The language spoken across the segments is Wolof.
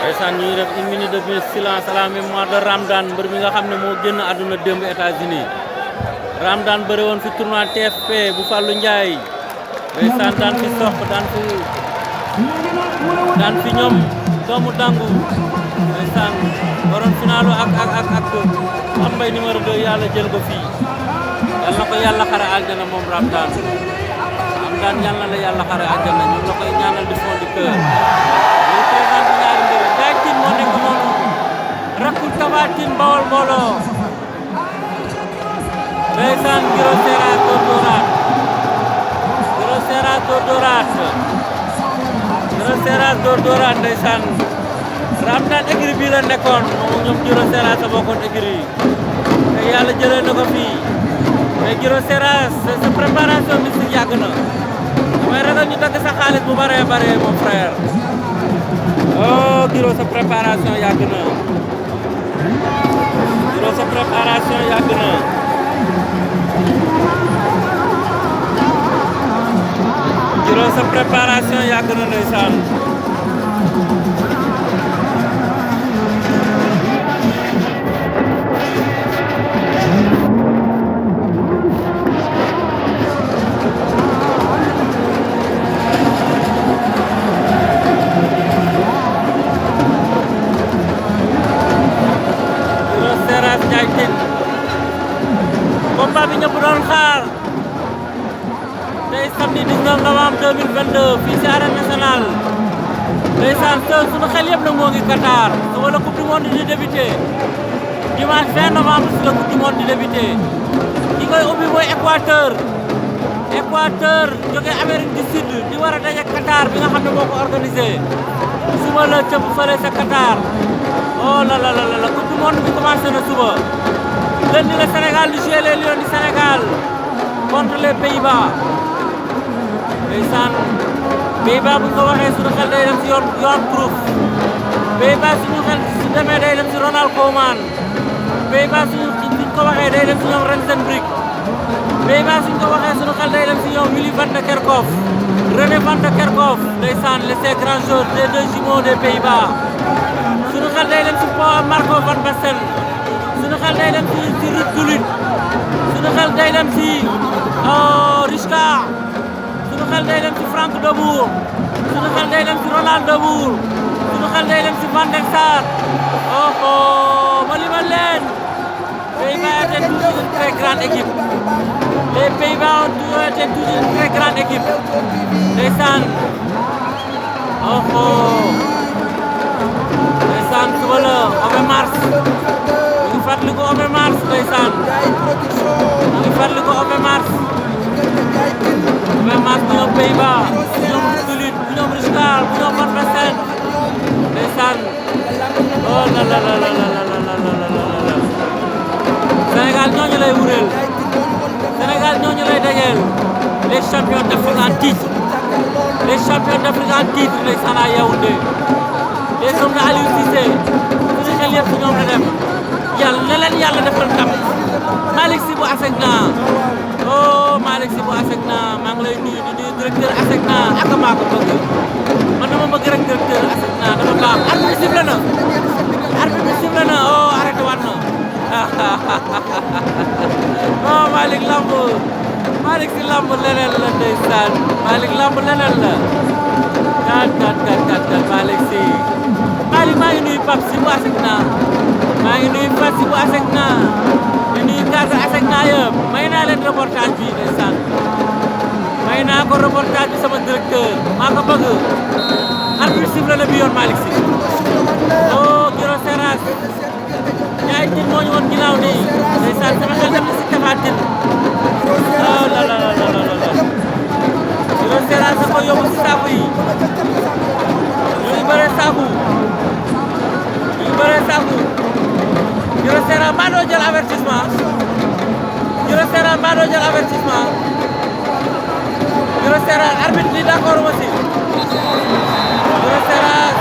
ndeysaan ñuy def une minute de silence à la mémoire de Ramdan mbër mi nga xam ne moo génn àdduna démb États-Unis Ramdan bëre woon fi tournoi TFP bu Fallou Ndiaye ndeysaan daan fi sox daan fi ñoom doomu dangu ndeysaan waroon finalu ak am mbay numéro 2 yàlla jël ko fii yal na ko yàlla xare aljana moom Ramdan yal na la yàlla xare aljana ñu la koy ñaanal du fond du cœur ñu présenté ñaari mbër Ndiaye Tine moo nekk noonu rakkul Tapha Tine Bawol mbooloo ndeysaan Giro Seras Dordorat Giro Seras Dordorat Giro Seras Dordorat ndeysaan Ramdan écurie bii la nekkoon moom ñoom Giro Seras a bokkoon écurie te yàlla jëlee na ko fii mais Giro Seras sa préparation mystique yàgg na damay ragal ñu dagg sa xaalis bu bëree bëree mon frère oh Giro sa préparation yàgg na Giro sa préparation yàgg na Giro sa préparation yàgg na ndeysaan Ndiaye Tine combat bi ñëpp doon xaar tey samedi 19 novembre 2022 fii ci arène nationale ndeysaan sunu xel yëpp nag moo ngi Qatar suba la coupe du monde di débuté dimanche 20 novembre si la coupe du monde di débuté ki koy ubbi mooy Équateur jóge Amérique du Sud di war a daje Qatar bi nga xam ne moo ko organisé suba la cëpp fële sa Qatar oh la coupe du monde bi commencé na suba lundi le Sénégal di jouer les Lions du Sénégal contre les Pays-Bas ndeysaan Pays-Bas bu ñu ko waxee suñu xel day dem si yoon Cruyff Pays-Bas suñu xel su demee day dem si Ronald Koeman Pays-Bas suñu ko waxee day dem si ñoom Rensenbrink Pays-Bas suñu ko waxee suñu xel day dem si ñoom Willy van de Kerkhoff René van de Kerkhoff ndeysaan ces grands joueurs les deux jumeaux des Pays-Bas suñu xel day dem si Marco van Basten suñu xel day dem si Ruud Gullit suñu xel day dem si Rijka suñu xel day dem si Frank de Boer suñu xel day dem si Ronald de Boer suñu xel day dem si Van der Sar ma limal leen Pays-Bas étaient toujours une très grande équipe les Pays-Bas ont toujours été une très grande équipe ndeysaan ndeysaan suba la Overmars ñu ngi fàttaliku Overmars ndeysaan ñu ngi fàttaliku Overmars bu ñoom Pays-Bas bu ñoom Gullit bu ñoom Rijka bu ñoom Van Basten ndeysaan oh la Sénégal ñooñu lay wureel Sénégal ñooñu lay dajeel les champions d'Afrique en titre les champions d'Afrique en titre ndeysaan à Yaoundé les hommes de Aliou Cissé suñu xel yëpp ñoom la dem yàlla na leen yàlla defal ndam Malick Sy bu ASECNA oh Malick Sy bu ASECNA maa ngi lay nuyu di nuyu directeur ASECNA ak maa ko bëgg man dama bëgg rek directeur ASECNA dafa baax arbitre bi sifflé na oh arrêté waat na oh Malick Sy lamb leneen la ndeysaan Malick lamb leneen la kat Malick Sy Malick maa ngi nuyu Pape Sy bu ASECNA maa ngi nuyu Pape Sy bu ASECNA di nuyu cadre ASECNA yëpp may naa leen reportage bi ndeysaan may naa ko reportage bi sama directeur maa ko bëgg arbitre sifflé na bi yoon Malick Sy oh Giro Seras Ndiaye Tine moo ñu woon ginnaaw nii ndeysaan sama xel dem na si Tapha Tine oh la Giro Seras da ko yóbbu si saaku yi ñu ngi bëree saaku Giro Seras mbaa doo jël avertissement Giro Seras mbaa doo jël avertissement Giro Seras arbitre bi d'accord ma si Giro Seras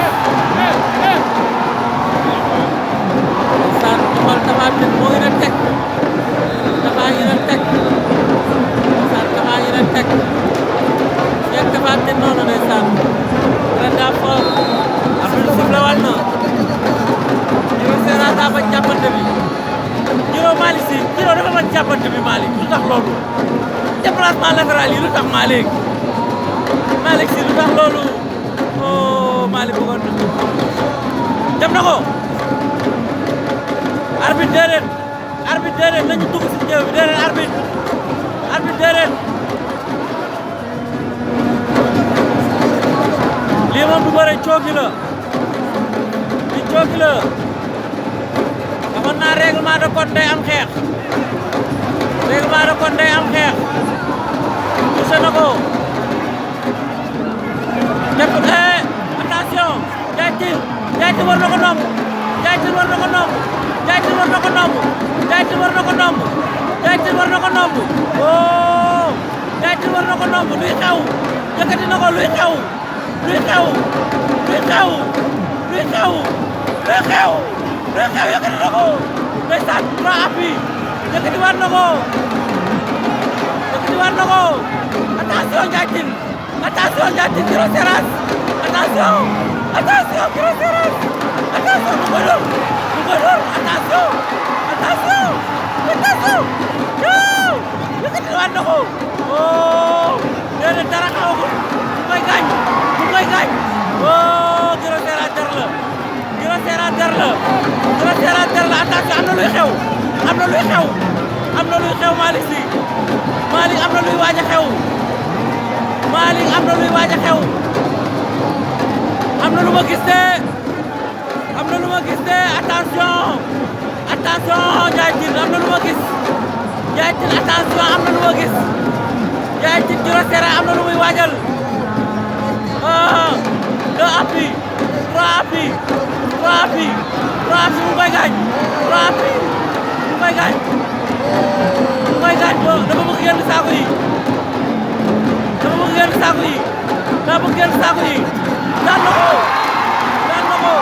ndeysaan xool Tapha Tine moo ngi leen teg Tapha ngi leen teg ndeysaan Tapha ngi leen teg yegg Tapha Tine noonu ndeysaan ren daa fort arbitre sifflé waat na diggante bi Malick lu tax loolu déplacement latéral yi lu tax Malick si lu tax loolu oh Malick bëggoon na dem na ko arbitre déedéet nañu dugg si jëw bi déedéet arbitre déedéet lii moom du bëre cooki la li cooki la waxoon naa règlement de compte day am xeex touché na ko def attention Ndiaye Tine war na ko nomb Ndiaye Tine war na ko nomb oh Ndiaye Tine war na ko nomb luy xew yëkkati na ko luy xew yëkkati na ko ndeysaan 3 appuis yëkkati waat na ko attention Ndiaye Tine Guiro Seras attention Guiro Seras attention mu koy door attention yëkkati waat na ko oh déedéet dara xawagul mu koy gaañ oh Guiro Seras der la attention am na luy xew Malick Sy Malick am na luy waaj a xew am na lu ma gis de attention Ndiaye Tine am na lu ma gis attention am na lu ma gis Ndiaye Tine Guiro Seras am na lu muy waajal 2 appuis 3 appuis mu koy gaañ 3 appuis mu koy gaañ dafa bëgg génn saako yi daan na ko